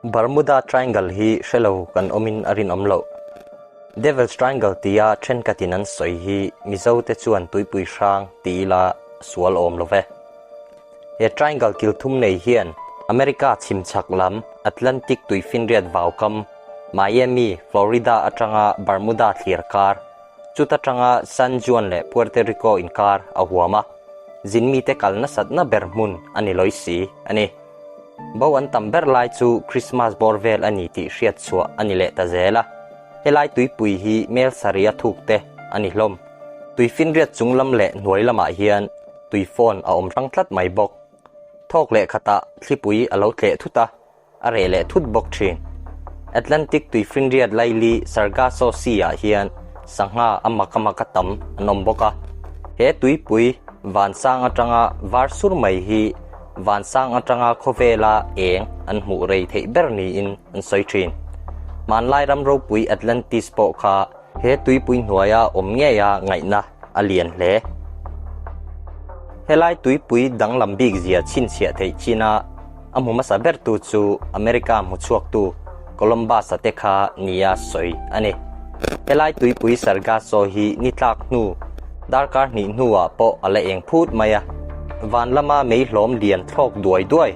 Bermuda Triangle hi hre lo kan awmin a rinawm loh. Devil's Triangle tia thenkhatin an sawi hi Mizote chuan tuipui hrang ti ila sual awm lo ve. He triangle kil thum nei hian America chhim chhak lam Atlantic tuifinriat vaukam, Miami, Florida atanga Bermuda thlir kar, chuta tanga San Juan leh Puerto Rico inkar a huam a, zin mite kal nasatna ber hmun a ni lawi si a ni. Bo an tam ber lai chu Christmas bawr vel a ni tih hriat chhuah a ni leh ta zel a, helai tuipui hi mel sarih a thuk te a ni hlawm. Tuifinriat chung lam leh hnuai lamah hian tui phone a awm hrang tlat mai bawk. Thawk leh khatah thlipui a lo tleh thut a, a reh leh thut bawk thin. Atlantic tuifinriat laili Sargasso Sea ah hian sangha a mak a mak a tam an awm bawk a. He tuipui vansang atanga var sur mai hi vansang atanga khawvela eng an hmuh rei theih ber niin an sawi thin. Hmanlai ram ropui Atlantis pawh kha he tuipui hnuaia awm ngeia ngaihna a lian hle. Helai tuipui danglam bik zia chhinchhiah theih china a hmu hmasa bertu chu America hmuchhuaktu Columbus-a te kha nia sawi a ni. Helai tuipui Sargasso hi ni tlak hnu darkar hnih hnuah pawh a la eng phut mai a, van lama mei hlawm lian thlawk duai duai,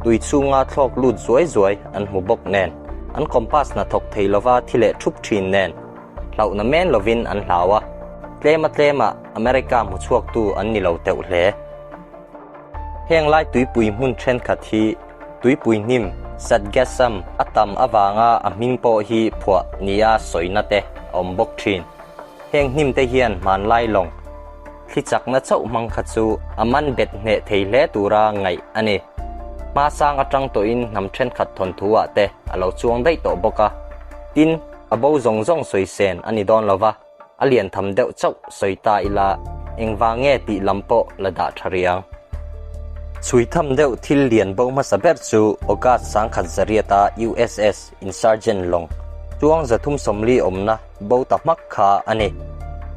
tui chhunga thlawk lut zuai zuai an hmu bawk nen, an compass hnathawk thei lova thi leh thup thin nen, hlauhna men lovin an hlau a, tlema tlema America hmuchhuaktu an ni lo teuh hle. Heng lai tuipui hmun thenkhat hi tuipui hnim, Sargassum, a tam avanga a hming pawh hi phuah nia sawina te a awm bawk thin. Heng hnim te hian hmanlai lawng thli chakna chauh hmang kha chu a man bet hneh thei hle tura ngaih a ni. Hmasang atang tawhin hnam thenkhat thawnthu ah te a lo chuang daih tawh bawk a. Tin, a bo zawng zawng sawi sen a ni dawn lova. A lian tham deuh chauh sawi ta ila engvang nge tih lam pawh la dah tha riang. Chhui tham deuh thil lian bo hmasa ber chu August 1900 a USS Insurgent lawng chuang 340 awmna bo ta hmak kha a ni.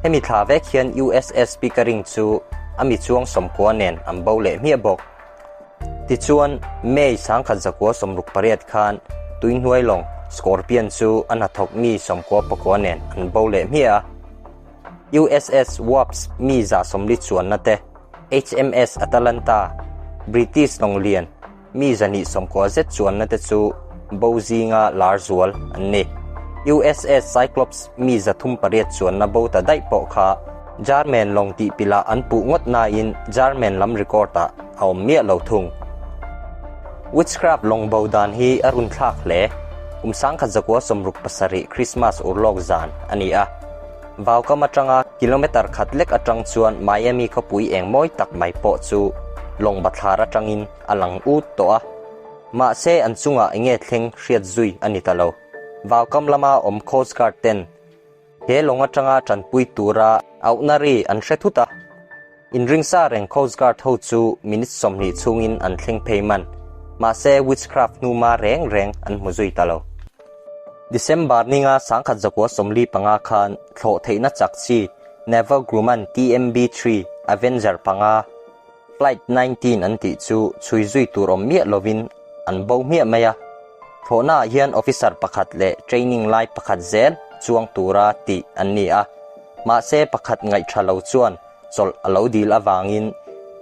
Hemi thla vek hian USS Pickering chu a mi chuang 90 nen an bo leh hmiah bawk. Tichuan, May 1968 khan tuihnuai lawng Scorpion chu a hnathawk mi 99 nen an bo leh hmiah a. USS Wasp mi 140 chuanna te, HMS Atalanta, British lawng lian, mi 290 zet chuanna te chu bo zinga lar zual an ni. USS Cyclops mi 308 chuanna bo ta daih pawh kha German lawng tih pilah an puh ngawt nain German lam record-ah a awm miah lo thung. Witchcraft lawng bo dan hi a run thlak hle. Kum 1967 Christmas urlawk zan a ni a. Vaukam atanga kilometer khat lek atang chuan Miami khawpui eng mawi tak mai pawh chu lawng bathlar atangin a lang ut tawh a. Mahse an chungah enge thleng hriat zui a ni ta lo. Vaukam lama awm Coast Guard ten he lawng atanga tanpui tura auhna ri an hre thut a. Inringsa reng Coast Guard ho chu minute 20 chhungin an thleng phei man. Mahse witchcraft hnuma reng reng an hmu zui ta lo. December ninga 1945 khan thlawh theihna chak chi Naval Grumman TMB-3 Avenger panga Flight 19 an tih chu chhui zui tur awm miah lovin an bo hmiah mai a. Thlawhnaah hian officer pakhat leh training lai pakhat zel chuang tura tih an ni a. Mahse pakhat ngaihtha lo chuan chawlh a lo dil avangin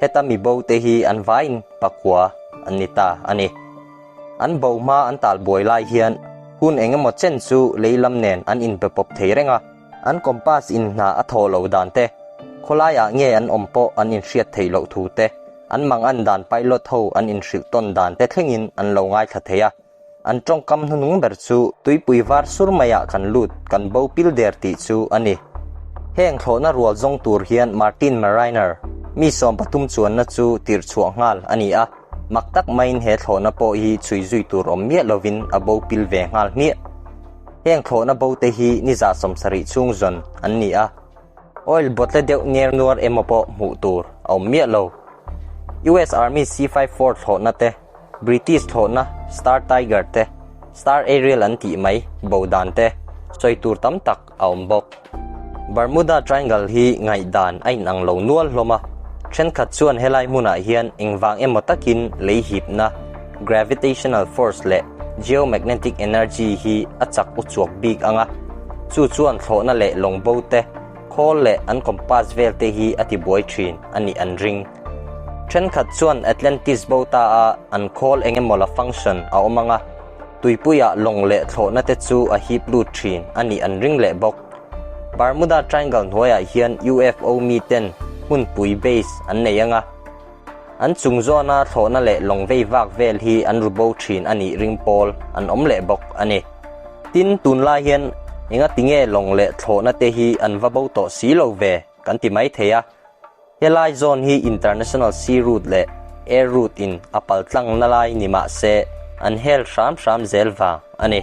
heta mi bo te hi an vaiin pakua an ni ta a ni. An bo hma an tal buai lai hian hun eng emaw chen chu lei lam nen an inbe pawp thei reng a. An compass in hna a thawh loh dan te, khawlaiah nge an awm pawh an inhriat theih loh thu te, an mang an dan pilot ho an inhrilh tawn dan te thlengin an lo ngaithla thei a. An tawngkam hnunung ber chu tuipui var sur maiah kan lut, kan bo pil der tih chu a ni. Heng thlawhna rual zawng tur hian Martin Mariner, mi 13 chuanna chu tirh chhuah nghal a ni a, mak tak maiin he thlawhna pawh hi chhui zui tur awm miah lovin a bo pil ve nghal hmiah. Heng thlawhna bo te hi ni 70 chhung zawn an ni a. Oil bottle deuh ner nuar emaw pawh hmuh tur a awm miah lo. US Army C-54 thlawhna te, British thlawhna Star Tiger te, Star Ariel an tih mai bo dan te sawi tur tam tak a awm bawk. Bermuda Triangle hi ngaihdan a inang lo nual hlawm a, thenkhat chuan helai hmunah hian engvang emaw takin lei hipna, gravitational force leh geomagnetic energy hi a chak uchuak bik ang a, chu chuan thlawhna leh lawngbo te, khawl leh an compass vel te hi a tibuai thin a nih an ring. Thenkhat chuan Atlantis bo ta a an khawl engemaw la function a awm ang a, tuipuiah lawng leh thlawhna te chu a hip lut thin a nih an ring leh bawk. Bermuda Triangle hnuaiah hian UFO miten hmunpui base an nei ang a, an chung zawna thlawhna leh lawng vei vak vel hi an ru bo thin a nih ring pawl an awm leh bawk a ni. Tin, tunlai hian enga tinge lawng leh thlawhna te hi an va bo tawh si lo ve kan ti mai thei a. Helai zone hi International Sea Route leh Air Route in a pal tlang na lai ni mah se an hel hram hram zel vang a ni.